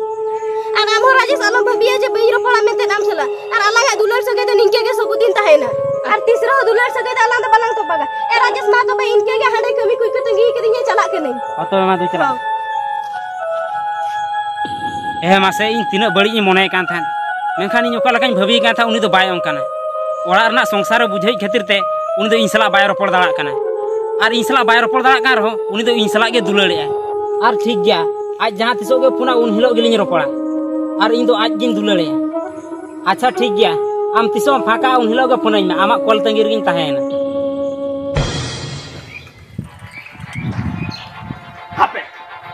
ᱟᱨ ᱟᱢ ᱦᱚᱸ ᱨᱟᱡᱮᱥ ᱟᱞᱚᱢ ᱵᱷᱟᱹᱵᱤᱭᱟ ᱡᱮ ᱵᱟᱹᱧ ᱨᱚᱯᱚᱲᱟ ᱢᱮᱱᱛᱮ ᱟᱢ ᱥᱟᱞᱟᱜ᱾ ᱟᱨ ᱟᱞᱟᱝᱟᱜ ᱫᱩᱞᱟᱹᱲ ᱥᱟᱹᱜᱟᱹᱭ ᱫᱚ ᱱᱤᱝᱠᱟᱹ ᱜᱮ ᱥᱚᱵᱩᱫᱤᱱ ᱛᱟᱦᱮᱱᱟ᱾ ᱟᱨ ᱛᱤᱥ ᱨᱮᱦᱚᱸ ᱫᱩᱞᱟᱹᱲ ᱥᱟᱹᱜᱟᱹᱭ ᱫᱚ ᱟᱞᱟᱝ ᱫᱚ ᱵᱟᱞᱟᱝ ᱛᱚᱯᱟᱜᱟ᱾ ᱮ ᱨᱟᱡᱮᱥ, ᱢᱟ ᱛᱚᱵᱮ ᱤᱱᱠᱟᱹ ᱜᱮ, ᱦᱟᱸᱰᱮ ᱠᱟᱹᱢᱤ ᱠᱩᱡ ᱠᱚ ᱛᱟᱺᱜᱤ ᱠᱟᱹᱫᱤᱧᱟ, ᱪᱟᱞᱟᱜ ᱠᱟᱹᱱᱟᱹᱧ᱾ ᱦᱚᱸ, ᱛᱚᱵᱮ ᱢᱟ ᱫᱩᱧ ᱪᱟᱞᱟᱜ᱾ ᱦᱚᱸ᱾ ᱦᱮᱸ, ᱢᱟᱥᱮ, ᱤᱧ ᱛᱤᱱᱟᱹᱜ ᱵᱟᱹᱲᱤᱡ ᱤᱧ ᱢᱚᱱᱮᱭᱮᱫ ᱠᱟᱱ ᱛᱟᱦᱮᱸᱫ, ᱢᱮᱱᱠᱷᱟᱱ ᱤᱧ ᱚᱠᱟ ᱞᱮᱠᱟᱧ ᱵᱷᱟᱹᱵᱤᱭᱮᱫ ᱠᱟᱱ ᱛᱟᱦᱮᱸᱫ, ᱩᱱᱤ ᱫᱚ ᱵᱟᱭ ᱚᱱᱠᱟᱱᱟ᱾ ᱚᱲᱟᱜ ᱨᱮᱱᱟᱜ ᱥᱚᱝᱥᱟᱨ ᱨᱮ ᱵᱩᱡᱷᱟᱹᱣᱤᱡ ᱠᱷᱟᱹᱛᱤᱨ ᱛᱮ ᱩᱱᱤ ᱫᱚ ᱤᱧ ᱥᱟᱞᱟᱜ ᱵᱟᱭ ᱨᱚᱯᱚᱲ ᱫᱟᱲᱮᱭᱟᱜ ᱠᱟᱱᱟ᱾ ᱟᱨ ᱤᱧ ᱥᱟᱞᱟᱜ ᱵᱟᱭ ᱨᱚᱯᱚᱲ ᱫᱟᱲᱮᱭᱟᱜ ᱠᱟᱱ ᱨᱮᱦᱚᱸ, ᱩᱱᱤ ᱫᱚ ᱤᱧ ᱥᱟᱞᱟᱜ ᱜᱮ ᱫᱩᱞᱟᱹᱲᱮᱜᱼᱟᱭ᱾ ᱟᱨ ᱴᱷᱤᱠ ᱜᱮᱭᱟ, ᱟᱡ ᱡᱟᱦᱟᱸ ᱛᱤᱥᱚᱜ ᱜᱮ ᱯᱷᱳᱱᱟ, ᱩᱱ ᱦᱤᱞᱳᱜ ᱜᱮᱞᱤᱧ ᱨᱚᱯᱚᱲᱟ᱾ ᱟᱨ ᱤᱧ ᱫᱚ ᱟᱡ ᱜᱤᱧ ᱫᱩᱞᱟᱹᱲᱟᱭᱟ᱾ ᱟᱪᱪᱷᱟ, ᱴᱷᱤᱠ ᱜᱮᱭᱟ, ᱟᱢ ᱛᱤᱥᱚᱜ ᱮᱢ ᱯᱷᱟᱸᱠᱟᱜᱼᱟ, ᱩᱱ ᱦᱤᱞᱳᱜ ᱜᱮ ᱯᱷᱳᱱᱟᱹᱧ ᱢᱮ, ᱟᱢᱟᱜ ᱠᱚᱞ ᱛᱟᱺᱜᱤ ᱨᱮᱜᱤᱧ ᱛᱟᱦᱮᱸᱭᱮᱱᱟ᱾ ᱦᱟᱯᱮ,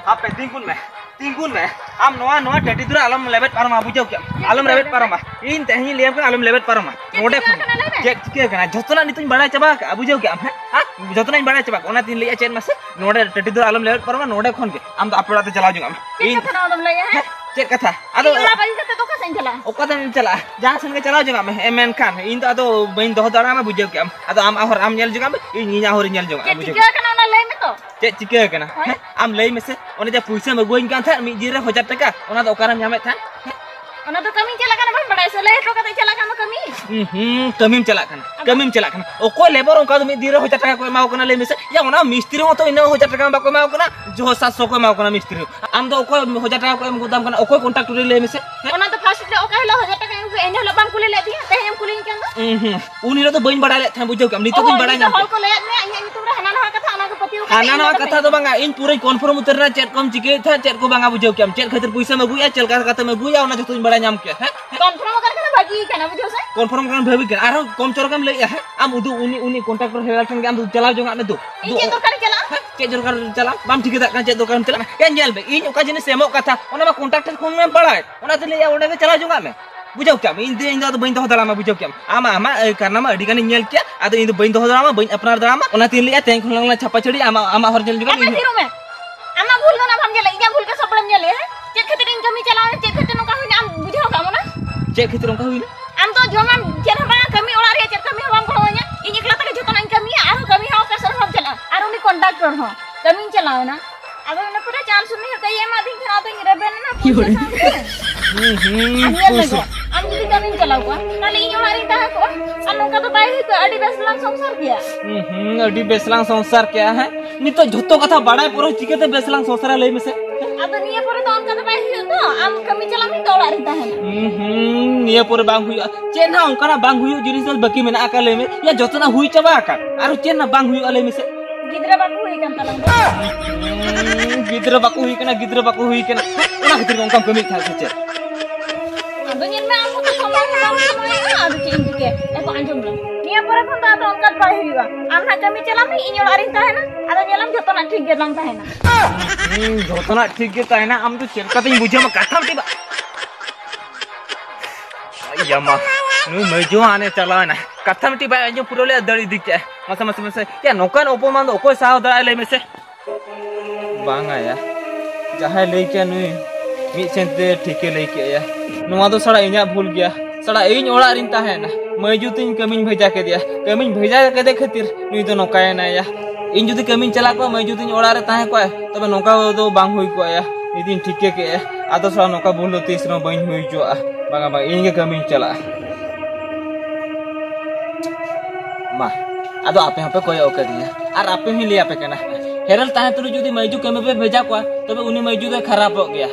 ᱦᱟᱯᱮ, ᱛᱤᱸᱜᱩᱱ ᱢᱮ, ᱛᱤᱸᱜᱩᱱ ᱢᱮ᱾ ᱟᱢ ᱱᱚᱣᱟ, ᱱᱚᱣᱟ ᱴᱟᱹᱴᱤ ᱫᱩᱨᱟ ᱟᱞᱚᱢ ᱞᱮᱵᱮᱫ ᱯᱟᱨᱚᱢᱟ, ᱵᱩᱡᱷᱟᱹᱣ ᱠᱮᱫᱟᱢ? ᱟᱞᱚᱢ ᱞᱮᱵᱮᱫ ᱯᱟᱨᱚᱢᱟ᱾ ᱤᱧ ᱛᱮᱦᱮᱧ ᱤᱧ ᱞᱟᱹᱭᱟᱢ ᱠᱟᱱᱟ, ᱟᱞᱚᱢ ᱞᱮᱵᱮᱫ ᱯᱟᱨᱚᱢᱟ᱾ ᱪᱮᱫ ᱱᱚᱰᱮ ᱪᱤᱠᱟᱹ ᱠᱷᱚᱱ ᱟᱠᱟᱱᱟ, ᱞᱟᱹᱭ ᱢᱮ᱾ ᱪᱮᱫ ᱪᱤᱠᱟᱹ ᱟᱠᱟᱱᱟ? ᱡᱷᱚᱛᱚᱱᱟᱜ ᱱᱤᱛᱚᱜ ᱤᱧ ᱵᱟᱲᱟᱭ ᱪᱟᱵᱟ ᱟᱠᱟᱫᱼᱟ, ᱵᱩᱡᱷᱟᱹᱣ ᱠᱮᱫᱟᱢ? ᱦᱮᱸ? ᱦᱮᱸ? ᱡᱷᱚᱛᱚᱱᱟᱜ ᱤᱧ ᱵᱟᱲᱟᱭ ᱪᱟᱵᱟ ᱟᱠᱟᱫᱼᱟ᱾ ᱚᱱᱟᱛᱤᱧ ᱞᱟᱹᱭᱮᱫᱼᱟ, ᱪᱮᱫ ᱢᱟᱥᱮ, ᱱᱚᱰᱮ ᱴᱟᱹᱴᱤ ᱫᱩᱨᱟ ᱟᱞᱚᱢ ᱞᱮᱵᱮᱫ ᱯᱟᱨᱚᱢᱟ, ᱱᱚᱰᱮ ᱠᱷᱚᱱ ᱜᱮ ᱟᱢ ᱫᱚ ᱟᱯᱮ ᱚᱲᱟᱜ ᱛᱮ ᱪᱟᱞᱟᱣ ᱡᱚᱝᱟᱜ ᱢᱮ᱾ ᱪᱮᱫ ᱤᱧ ᱠᱟᱛᱷᱟ ᱱᱚᱣᱟ ᱫᱚᱢ ᱞᱟᱹᱭᱟ, ᱦᱮᱸ? ᱦᱮᱸ? ᱪᱮᱫ ᱠᱟᱛᱷᱟ? ᱟᱫᱚ ᱤᱧ ᱚᱲᱟᱜ ᱵᱟᱹᱜᱤ ᱠᱟᱛᱮ ᱫᱚ ᱚᱠᱟ ᱥᱮᱫ ᱤᱧ ᱪᱟᱞᱟᱜᱼᱟ? ᱚᱠᱟ ᱥᱮᱫ ᱮᱢ ᱪᱟᱞᱟᱜᱼᱟ? ᱡᱟᱦᱟᱸ ᱥᱮᱱ ᱜᱮ ᱪᱟᱞᱟᱣ ᱡᱚᱝᱟᱜ ᱢᱮ᱾ ᱦᱮᱸ, ᱢᱮᱱᱠᱷᱟᱱ ᱤᱧ ᱫᱚ ᱟᱫᱚ ᱵᱟᱹᱧ ᱫᱚᱦᱚ ᱫᱟᱲᱮᱭᱟᱢᱟ, ᱵᱩᱡᱷᱟᱹᱣ ᱠᱮᱫᱟᱢ? ᱟᱫᱚ ᱟᱢ ᱟᱜ ᱦᱚᱨ ᱟᱢ ᱧᱮᱞ ᱡᱚᱝᱟᱜ ᱢᱮ, ᱤᱧ ᱤᱧᱟᱹᱜ ᱦᱚᱨ ᱤᱧ ᱧᱮᱞ ᱡᱚᱝᱟᱜ ᱢᱮ, ᱪᱮᱫ ᱵᱩᱡᱷᱟᱹᱣ ᱪᱤᱠᱟᱹ ᱠᱮᱫᱟᱢ? ᱟᱠᱟᱱᱟ ᱚᱱᱟ ᱞᱟᱹᱭ ᱢᱮ ᱛᱚ᱾ ᱪᱮᱫ ᱪᱤᱠᱟᱹ ᱟᱠᱟᱱᱟ? ᱦᱳᱭ᱾ ᱦᱮᱸ? ᱟᱢ ᱞᱟᱹᱭ ᱢᱮᱥᱮ, ᱚᱱᱮ ᱡᱮ ᱯᱩᱭᱥᱟᱹᱢ ᱟᱹᱜᱩᱣᱟᱹᱧ ᱠᱟᱱ ᱛᱟᱦᱮᱸᱫ ᱢᱤᱫ ᱫᱤᱱ ᱨᱮ ᱦᱟᱡᱟᱨ ᱴᱟᱠᱟ, ᱚᱱᱟ ᱫᱚ ᱚᱠᱟᱨᱮᱢ ᱧᱟᱢᱮᱫ ᱛᱟᱦᱮᱸᱫ? ᱦᱮᱸ? ᱚᱱᱟ ᱫᱚ ᱠᱟᱹᱢᱤᱧ ᱪᱟᱞᱟᱜ ᱠᱟᱱᱟ, ᱵᱟᱢ ᱵᱟᱲᱟᱭᱟ ᱥᱮ? ᱞᱟᱹᱭ ᱦᱚᱴᱚ ᱠᱟᱛᱮ ᱪᱟᱞᱟᱜ ᱠᱟᱱ ᱫᱚ ᱠᱟᱹᱢᱤ᱾ ᱦᱩᱸ, ᱦᱩᱸ, ᱠᱟᱹᱢᱤᱢ ᱪᱟᱞᱟᱜ ᱠᱟᱱᱟ, ᱟᱫᱚ? ᱠᱟᱹᱢᱤᱢ ᱪᱟᱞᱟᱜ ᱠᱟᱱᱟ᱾ ᱚᱠᱚᱭ ᱞᱮᱵᱚᱨ ᱚᱱᱠᱟ ᱫᱚ ᱢᱤᱫ ᱫᱤᱱ ᱨᱮ ᱦᱟᱡᱟᱨ ᱴᱟᱠᱟ ᱠᱚ ᱮᱢᱟᱣ ᱠᱟᱱᱟ, ᱞᱟᱹᱭ ᱢᱮᱥᱮ? ᱭᱟ, ᱚᱱᱟ ᱢᱤᱥᱛᱨᱤ ᱦᱚᱸ ᱛᱚ ᱤᱱᱟᱹ ᱦᱟᱡᱟᱨ ᱴᱟᱠᱟ ᱢᱟ ᱵᱟᱠᱚ ᱮᱢᱟᱣ ᱠᱟᱱᱟ, ᱡᱚ ᱥᱟᱛᱥᱚ ᱠᱚ ᱮᱢᱟᱣ ᱠᱟᱱᱟ ᱢᱤᱥᱛᱨᱤ ᱦᱚᱸ᱾ ᱟᱢ ᱫᱚ ᱚᱠᱚᱭ ᱦᱟᱡᱟᱨ ᱴᱟᱠᱟ ᱠᱚ ᱮᱢ ᱜᱚᱫᱟᱢ ᱠᱟᱱᱟ? ᱚᱠᱚᱭ ᱠᱚᱱᱴᱟᱠᱴᱚᱨᱮ ᱞᱟᱹᱭ ᱢᱮᱥᱮ? ᱦᱮᱸ? ᱚᱱᱟ ᱫᱚ ᱯᱷᱟᱥᱴ ᱨᱮ ᱚᱠᱟ ᱦᱤᱞᱳᱜ ᱦᱟᱡᱟᱨ ᱴᱟᱠᱟᱧ ᱟᱹᱜᱩ ᱠᱮᱫᱟ, ᱤᱱᱟᱹ ᱦᱤᱞᱳᱜ ᱵᱟᱢ ᱠᱩᱞᱤ ᱞᱮᱫ ᱛᱤᱧᱟᱹ? ᱛᱮᱦᱮᱧ ᱮᱢ ᱠᱩᱞᱤᱧ ᱠᱟᱱ ᱫᱚ? ᱩᱸ ᱦᱩᱸ᱾ ᱩᱱ ᱦᱤᱞᱳᱜ ᱫᱚ ᱵᱟᱹᱧ ᱵᱟᱲᱟᱭ ᱞᱮᱫ ᱛᱟᱦᱮᱸᱫ, ᱵᱩᱡᱷᱟᱹᱣ ᱠᱮᱫᱟᱢ? ᱱᱤᱛᱚᱜ ᱚ, ᱫᱚᱧ ᱵᱟᱲᱟᱭ ᱱᱤᱛᱚᱜ ᱧᱟᱢ ᱦᱚᱲ ᱠᱮᱫᱟ᱾ ᱠᱚ ᱞᱟᱹᱭᱟᱫ ᱢᱮᱭᱟ, ᱤᱧᱟᱹᱜ ᱧᱩᱛᱩᱢ ᱨᱮ ᱦᱟᱱᱟ ᱱᱟᱣᱟ ᱠᱟᱛᱷᱟ, ᱚᱱᱟ ᱠᱚ ᱯᱟᱹᱛᱭᱟᱹᱣ ᱠᱟᱛᱮ ᱦᱟᱱᱟ ᱤᱧ ᱱᱟᱣᱟ ᱠᱟᱛᱷᱟ ᱫᱚ ᱵᱟᱝᱟ, ᱤᱧ ᱯᱩᱨᱟᱹᱧ ᱠᱚᱱᱯᱷᱟᱨᱢ ᱩᱛᱟᱹᱨ ᱮᱱᱟ, ᱪᱮᱫ ᱠᱚᱢ ᱪᱤᱠᱟᱹᱭᱮᱫ ᱛᱟᱦᱮᱸᱫ, ᱪᱮᱫ ᱠᱚ ᱵᱟᱝᱟ, ᱵᱩᱡᱷᱟᱹᱣ ᱠᱮᱫᱟᱢ? ᱪᱮᱫ ᱠᱷᱟᱹᱛᱤᱨ ᱯᱩᱭᱥᱟᱹᱢ ᱟᱹᱜᱩᱭᱮᱫᱼᱟ, ᱪᱮᱫ ᱞᱮᱠᱟ ᱠᱟᱛᱮᱢ ᱟᱹᱜᱩᱭᱟ, ᱚᱱᱟ ᱡᱚᱛᱚᱧ ᱵᱟᱲᱟᱭ ᱧᱟᱢ ᱠᱮᱫᱟ᱾ ᱦᱮᱸ? ᱠᱚᱱᱯᱷᱟᱨᱢ ᱟᱠᱟᱱ ᱠᱷᱟᱱ ᱵᱷᱟᱹᱜᱤ ᱠᱟᱱᱟ, ᱵᱩᱡᱷᱟᱹᱣ ᱥᱮ? ᱠᱚᱱᱯᱷᱟᱨᱢ ᱟᱠᱟᱱ ᱵᱷᱟᱹᱜᱤ ᱠᱟᱱᱟ᱾ ᱟᱨᱦᱚᱸ ᱠᱚᱢ ᱪᱚᱨᱚᱠᱮᱢ ᱞᱟᱹᱭᱮᱫᱼᱟ, ᱦᱮᱸ? ᱟᱢ ᱩᱫᱩᱜ ᱩᱱᱤ, ᱩᱱᱤ ᱠᱚᱱᱴᱟᱠᱴᱚᱨ ᱦᱮᱞᱟᱞ ᱴᱷᱮᱱ ᱜᱮ ᱟᱢ ᱫᱚ ᱪᱟᱞᱟᱣ ᱡᱚᱝᱟᱜ ᱢᱮ ᱫᱩ᱾ ᱤᱧ ᱪᱮᱫ ᱫᱚᱨᱠᱟᱨᱤᱧ ᱪᱟᱞᱟᱜᱼᱟ? ᱦᱮᱸ? ᱪᱮᱫ ᱫᱚᱨᱠᱟᱨ ᱪᱟᱞᱟᱜ? ᱵᱟᱢ ᱴᱷᱤᱠᱟᱹ ᱫᱟᱲᱮᱭᱟᱜ ᱠᱟᱱᱟ ᱪᱮᱫ ᱫᱚᱨᱠᱟᱨᱮᱢ ᱪᱟᱞᱟᱜᱼᱟ? ᱮ, ᱧᱮᱞ ᱢᱮ, ᱤᱧ ᱚᱠᱟ ᱡᱤᱱᱤᱥ ᱮᱢᱚᱜ ᱠᱟᱛᱷᱟ, ᱚᱱᱟ ᱢᱟ ᱠᱚᱱᱴᱟᱠᱴᱚᱨ ᱠᱷᱚᱱ ᱜᱮᱢ ᱵᱟᱲᱟᱭ᱾ ᱚᱱᱟᱛᱮ ᱞᱟᱹᱭᱮᱫᱼᱟ, ᱚᱸᱰᱮ ᱜᱮ ᱪᱟᱞᱟᱣ ᱡᱚᱝᱟᱜ ᱢᱮ᱾ ᱵᱩᱡᱷᱟᱹᱣ ᱠᱮᱫᱟᱢ? ᱤᱧ ᱫᱚ, ᱤᱧ ᱫᱚ ᱟᱫᱚ ᱵᱟᱹᱧ ᱫᱚᱦᱚ ᱫᱟᱲᱮᱭᱟᱢᱟ, ᱵᱩᱡᱷᱟᱹᱣ ᱠᱮᱫᱟᱢ? ᱟᱢᱟᱜ, ᱟᱢᱟᱜ, ᱮ, ᱠᱟᱨᱱᱟᱢᱟ ᱟᱹᱰᱤ ᱜᱟᱱᱤᱧ ᱧᱮᱞ ᱠᱮᱫᱼᱟ, ᱟᱫᱚ ᱤᱧ ᱫᱚ ᱵᱟᱹᱧ ᱫᱚᱦᱚ ᱫᱟᱲᱮᱭᱟᱢᱟ, ᱵᱟᱹᱧ ᱟᱯᱱᱟᱨ ᱫᱟᱲᱮᱭᱟᱢᱟ᱾ ᱚᱱᱟᱛᱮᱧ ᱞᱟᱹᱭᱮᱫᱼᱟ, ᱛᱮᱦᱮᱧ ᱠᱷᱚᱱ ᱞᱟᱝ ᱪᱷᱟᱯᱟ ᱪᱷᱟᱹᱲᱤ, ᱟᱢᱟᱜ, ᱟᱢᱟᱜ ᱦᱚᱨ ᱧᱮᱞ ᱡᱚᱝᱟᱜ ᱟᱯᱮ ᱤᱧ ᱦᱚᱸ᱾ ᱛᱷᱤᱨᱚᱜ ᱢᱮ᱾ ᱟᱢᱟᱜ ᱵᱷᱩᱞ ᱫᱚ ᱚᱱᱟ ᱵᱟᱢ ᱧᱮᱞᱟ, ᱤᱧᱟᱹᱜ ᱵᱷᱩᱞ ᱜᱮ ᱥᱚᱵ ᱵᱮᱲᱟᱢ ᱧᱮᱞᱮᱜᱼᱟ, ᱦᱮᱸ? ᱪᱮᱫ ᱠᱷᱟᱹᱛᱤᱨ ᱤᱧ ᱠᱟᱹᱢᱤ ᱪᱟᱞᱟᱣ ᱮᱱᱟ, ᱪᱮᱫ ᱠᱷᱟᱹᱛᱤᱨ ᱱᱚᱝᱠᱟ ᱦᱩᱭᱱᱟ, ᱟᱢ ᱵᱩᱡᱷᱟᱹᱣ ᱠᱟᱜ ᱚᱱᱟ? ᱟᱢ ᱫᱚ ᱡᱚᱢᱟᱢ, ᱪᱮᱫ ᱦᱚᱸ ᱵᱟᱝ, ᱠᱟᱹᱢᱤ ᱚᱲᱟᱜ ᱨᱮᱭᱟᱜ ᱪᱮᱫ ᱠᱟᱹᱢᱤ ᱦᱚᱸ ᱵᱟᱢ ᱜᱚᱲᱚᱣᱟᱹᱧᱟ, ᱤᱧ ᱮᱠᱞᱟ ᱛᱮᱜᱮ ᱡᱚᱛᱚᱱᱟᱜ ᱤᱧ ᱠᱟᱹᱢᱤᱭᱟ, ᱟᱨᱦᱚᱸ ᱠᱟᱹᱢᱤ ᱦᱚᱸ ᱚᱠᱟ ᱥᱮᱫ ᱦᱚᱸ ᱵᱟᱢ ᱪᱟᱞᱟᱜᱼᱟ, ᱟᱨ ᱩᱱᱤ ᱠᱚᱱᱰᱟᱠᱴᱚᱨ ᱦᱚᱸ ᱠᱟᱹᱢᱤᱧ ᱪᱟᱞᱟᱣ ᱮᱱᱟ, ᱟᱫᱚ ᱤᱱᱟᱹ ᱯᱚᱨᱮ ᱪᱟᱱᱥ ᱩᱱᱤ ᱦᱚᱸ ᱠᱟᱹᱡ ᱮ ᱮᱢᱟᱫᱤᱧ ᱠᱷᱟᱱ ᱟᱫᱚᱧ ᱨᱮᱵᱮᱱ ᱮᱱᱟ ᱯᱩᱭᱥᱟᱹ ᱥᱟᱶᱛᱮ᱾ ᱦᱩᱸ, ᱦᱩᱸ, ᱟᱨ ᱧᱮᱞ ᱯᱩᱭᱥᱟᱹ᱾ ᱞᱮᱜᱚ, ᱟᱢ ᱡᱩᱫᱤ ᱠᱟᱹᱢᱤᱢ ᱪᱟᱞᱟᱣ ᱠᱚᱜᱼᱟ, ᱛᱟᱦᱞᱮ ᱤᱧ ᱚᱲᱟᱜ ᱨᱤᱧ ᱛᱟᱦᱮᱸ ᱠᱚᱜᱼᱟ, ᱟᱨ ᱱᱚᱝᱠᱟ ᱫᱚ ᱵᱟᱭ ᱦᱩᱭ ᱠᱚᱜᱼᱟ, ᱟᱹᱰᱤ ᱵᱮᱥ ᱞᱟᱝ ᱥᱚᱝᱥᱟᱨ ᱠᱮᱭᱟ᱾ ᱦᱩᱸ, ᱦᱩᱸ, ᱟᱹᱰᱤ ᱵᱮᱥ ᱞᱟᱝ ᱥᱚᱝᱥᱟᱨ ᱠᱮᱭᱟ, ᱦᱮᱸ? ᱱᱤᱛᱚᱜ ᱡᱷᱚᱛᱚ ᱠᱟᱛᱷᱟ ᱵᱟᱲᱟᱭ ᱯᱚᱨᱮ ᱪᱤᱠᱟᱹᱛᱮ ᱵᱮᱥ ᱞᱟᱝ ᱥᱚᱝᱥᱟᱨᱟ, ᱞᱟᱹᱭ ᱢᱮᱥᱮ? ᱟᱫᱚ ᱱᱤᱭᱟᱹ ᱯᱚᱨᱮ ᱫᱚ ᱚᱱᱠᱟ ᱫᱚ ᱵᱟᱭ ᱦᱩᱭᱩᱜ ᱫᱚ, ᱟᱢ ᱠᱟᱹᱢᱤ ᱪᱟᱞᱟᱜ ᱢᱮ, ᱤᱧ ᱫᱚ ᱚᱲᱟᱜ ᱨᱤᱧ ᱛᱟᱦᱮᱱᱟ᱾ ᱦᱩᱸ, ᱦᱩᱸ, ᱱᱤᱭᱟᱹ ᱯᱚᱨᱮ ᱵᱟᱝ ᱦᱩᱭᱩᱜᱼᱟ᱾ ᱪᱮᱫ ᱦᱟᱸᱜ ᱚᱱᱠᱟᱱᱟᱜ ᱵᱟᱝ ᱦᱩᱭᱩᱜ ᱡᱤᱱᱤᱥ ᱫᱚ ᱵᱟᱹᱠᱤ ᱢᱮᱱᱟᱜ ᱟᱠᱟᱫ, ᱞᱟᱹᱭ ᱢᱮ? ᱭᱟ, ᱡᱚᱛᱚᱱᱟᱜ ᱦᱩᱭ ᱪᱟᱵᱟ ᱟᱠᱟᱱ, ᱟᱨᱚ ᱪᱮᱫ ᱦᱟᱸᱜ ᱵᱟᱝ ᱦᱩᱭᱩᱜᱼᱟ, ᱞᱟᱹᱭ ᱢᱮᱥᱮ? ᱜᱤᱫᱽᱨᱟᱹ ᱵᱟᱠᱚ ᱦᱩᱭ ᱠᱟᱱ ᱛᱟᱞᱟᱝ ᱫᱚ᱾ ᱦᱩᱸ, ᱜᱤᱫᱽᱨᱟᱹ ᱵᱟᱠᱚ ᱦᱩᱭ ᱠᱟᱱᱟ, ᱜᱤᱫᱽᱨᱟᱹ ᱵᱟᱠᱚ ᱦᱩᱭ ᱠᱟᱱᱟ, ᱚᱱᱟ ᱠᱷᱟᱹᱛᱤᱨ ᱜᱮ ᱚᱱᱠᱟᱢ ᱠᱟᱹᱢᱤᱭᱮᱫ ᱛᱟᱦᱮᱸᱫ ᱥᱮ ᱪᱮᱫ? ᱟᱫᱚ ᱪᱮᱫ ᱤᱧ ᱪᱤᱠᱟᱹᱭᱟ? ᱮ ᱠᱚ ᱟᱸᱡᱚᱢ ᱞᱮ, ᱱᱤᱭᱟᱹ ᱯᱚᱨᱮ ᱠᱷᱚᱱ ᱫᱚ ᱟᱫᱚ ᱚᱱᱠᱟ ᱫᱚ ᱵᱟᱭ ᱦᱩᱭᱩᱜᱼᱟ᱾ ᱟᱢ ᱱᱟᱜ ᱠᱟᱹᱢᱤ ᱪᱟᱞᱟᱜ ᱢᱮ, ᱤᱧ ᱚᱲᱟᱜ ᱨᱤᱧ ᱛᱟᱦᱮᱱᱟ᱾ ᱟᱫᱚ ᱧᱮᱞᱟᱢ ᱡᱷᱚᱛᱚᱱᱟᱜ ᱴᱷᱤᱠ ᱜᱮ ᱵᱟᱝ ᱛᱟᱦᱮᱱᱟ᱾ ᱦᱩᱸ, ᱡᱷᱚᱛᱚᱱᱟᱜ ᱴᱷᱤᱠ ᱜᱮ ᱛᱟᱦᱮᱱᱟ᱾ ᱟᱢ ᱫᱚ ᱪᱮᱫ ᱞᱮᱠᱟᱛᱤᱧ ᱵᱩᱡᱷᱟᱹᱣ ᱢᱟ, ᱠᱟᱛᱷᱟ ᱢᱤᱫᱴᱤᱡ ᱵᱟ-, ᱭᱟ ᱢᱟ, ᱱᱩᱭ ᱢᱟᱹᱭᱡᱩ ᱦᱟᱱᱮ ᱪᱟᱞᱟᱣᱮᱱᱟ᱾ ᱠᱟᱛᱷᱟ ᱢᱤᱫᱴᱤᱡ ᱵᱟᱭ ᱟᱸᱡᱚᱢ ᱯᱩᱨᱟᱹᱣ ᱞᱮᱫᱼᱟ, ᱫᱟᱹᱲ ᱤᱫᱤ ᱠᱮᱜᱼᱟᱭ᱾ ᱢᱟᱥᱮ, ᱢᱟᱥᱮ, ᱢᱟᱥᱮ, ᱭᱟ, ᱱᱚᱝᱠᱟᱱ ᱚᱯᱚᱢᱟᱱ ᱫᱚ ᱚᱠᱚᱭ ᱥᱟᱦᱟᱣ ᱫᱟᱲᱮᱭᱟᱜᱼᱟ, ᱞᱟᱹᱭ ᱢᱮᱥᱮ? ᱵᱟᱝᱟ ᱭᱟ, ᱡᱟᱦᱟᱸᱭ ᱞᱟᱹᱭ ᱠᱮᱜᱼᱟ ᱱᱩᱭ ᱢᱤᱫ ᱥᱮᱱ ᱛᱮ ᱴᱷᱤᱠᱮ ᱞᱟᱹᱭ ᱠᱮᱜᱼᱟ ᱭᱟ᱾ ᱱᱚᱣᱟ ᱫᱚ ᱥᱟᱞᱟ ᱤᱧᱟᱹᱜ ᱵᱷᱩᱞ ᱜᱮᱭᱟ᱾ ᱥᱟᱞᱟ ᱤᱧ ᱚᱲᱟᱜ ᱨᱤᱧ ᱛᱟᱦᱮᱸᱱᱟ, ᱢᱟᱹᱭᱡᱩ ᱛᱤᱧ ᱠᱟᱹᱢᱤᱧ ᱵᱷᱮᱡᱟ ᱠᱮᱫᱮᱭᱟ᱾ ᱠᱟᱹᱢᱤᱧ ᱵᱷᱮᱡᱟ ᱠᱮᱫᱮ ᱠᱷᱟᱹᱛᱤᱨ ᱱᱩᱭ ᱫᱚ ᱱᱚᱝᱠᱟᱭᱮᱱᱟᱭ ᱭᱟ᱾ ᱤᱧ ᱡᱩᱫᱤ ᱠᱟᱹᱢᱤᱧ ᱪᱟᱞᱟᱣ ᱠᱚᱜᱼᱟ, ᱢᱟᱹᱭᱡᱩ ᱛᱤᱧ ᱚᱲᱟᱜ ᱨᱮ ᱛᱟᱦᱮᱸ ᱠᱚᱜᱼᱟᱭ, ᱛᱚᱵᱮ ᱱᱚᱝᱠᱟ ᱫᱚ ᱵᱟᱝ ᱦᱩᱭ ᱠᱚᱜᱼᱟ ᱭᱟ᱾ ᱱᱤᱛᱤᱧ ᱴᱷᱤᱠᱟᱹ ᱠᱮᱜᱼᱟ, ᱟᱫᱚ ᱥᱟᱞᱟ ᱱᱚᱝᱠᱟ ᱵᱷᱩᱞ ᱫᱚ ᱛᱤᱥ ᱨᱮᱦᱚᱸ ᱵᱟᱹᱧ ᱦᱩᱭ ᱦᱚᱪᱚᱣᱟᱜᱼᱟ᱾ ᱵᱟᱝᱟ, ᱵᱟᱝ, ᱤᱧ ᱜᱮ ᱠᱟᱹᱢᱤᱧ ᱪᱟᱞᱟᱜᱼᱟ᱾ ᱢᱟ, ᱟᱫᱚ ᱟᱯᱮ ᱦᱚᱸᱯᱮ ᱠᱚᱭᱚᱜ ᱠᱟᱹᱫᱤᱧᱟ, ᱟᱨ ᱟᱯᱮ ᱦᱚᱸᱧ ᱞᱟᱹᱭ ᱟᱯᱮ ᱠᱟᱱᱟ, ᱦᱮᱨᱮᱞ ᱛᱟᱦᱮᱸ ᱛᱩᱞᱩᱡ ᱡᱩᱫᱤ ᱢᱟᱹᱭᱡᱩ ᱠᱟᱹᱢᱤ ᱯᱮ ᱵᱷᱮᱡᱟ ᱠᱚᱣᱟ, ᱛᱚᱵᱮ ᱩᱱᱤ ᱢᱟᱹᱭᱡᱩ ᱫᱚᱭ ᱠᱷᱟᱨᱟᱯᱚᱜ ᱜᱮᱭᱟ᱾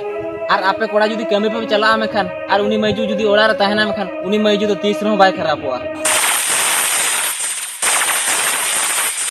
ᱟᱨ ᱟᱯᱮ ᱠᱚᱲᱟ ᱡᱩᱫᱤ ᱠᱟᱹᱢᱤ ᱯᱮ ᱪᱟᱞᱟᱜᱼᱟ ᱢᱮᱱᱠᱷᱟᱱ, ᱟᱨ ᱩᱱᱤ ᱢᱟᱹᱭᱡᱩ ᱡᱩᱫᱤ ᱚᱲᱟᱜ ᱨᱮ ᱛᱟᱦᱮᱱᱟ ᱢᱮᱱᱠᱷᱟᱱ, ᱩᱱᱤ ᱢᱟᱹᱭᱡᱩ ᱫᱚ ᱛᱤᱥ ᱨᱮᱦᱚᱸ ᱵᱟᱭ ᱠᱷᱟᱨᱟᱯᱚᱜᱼᱟ᱾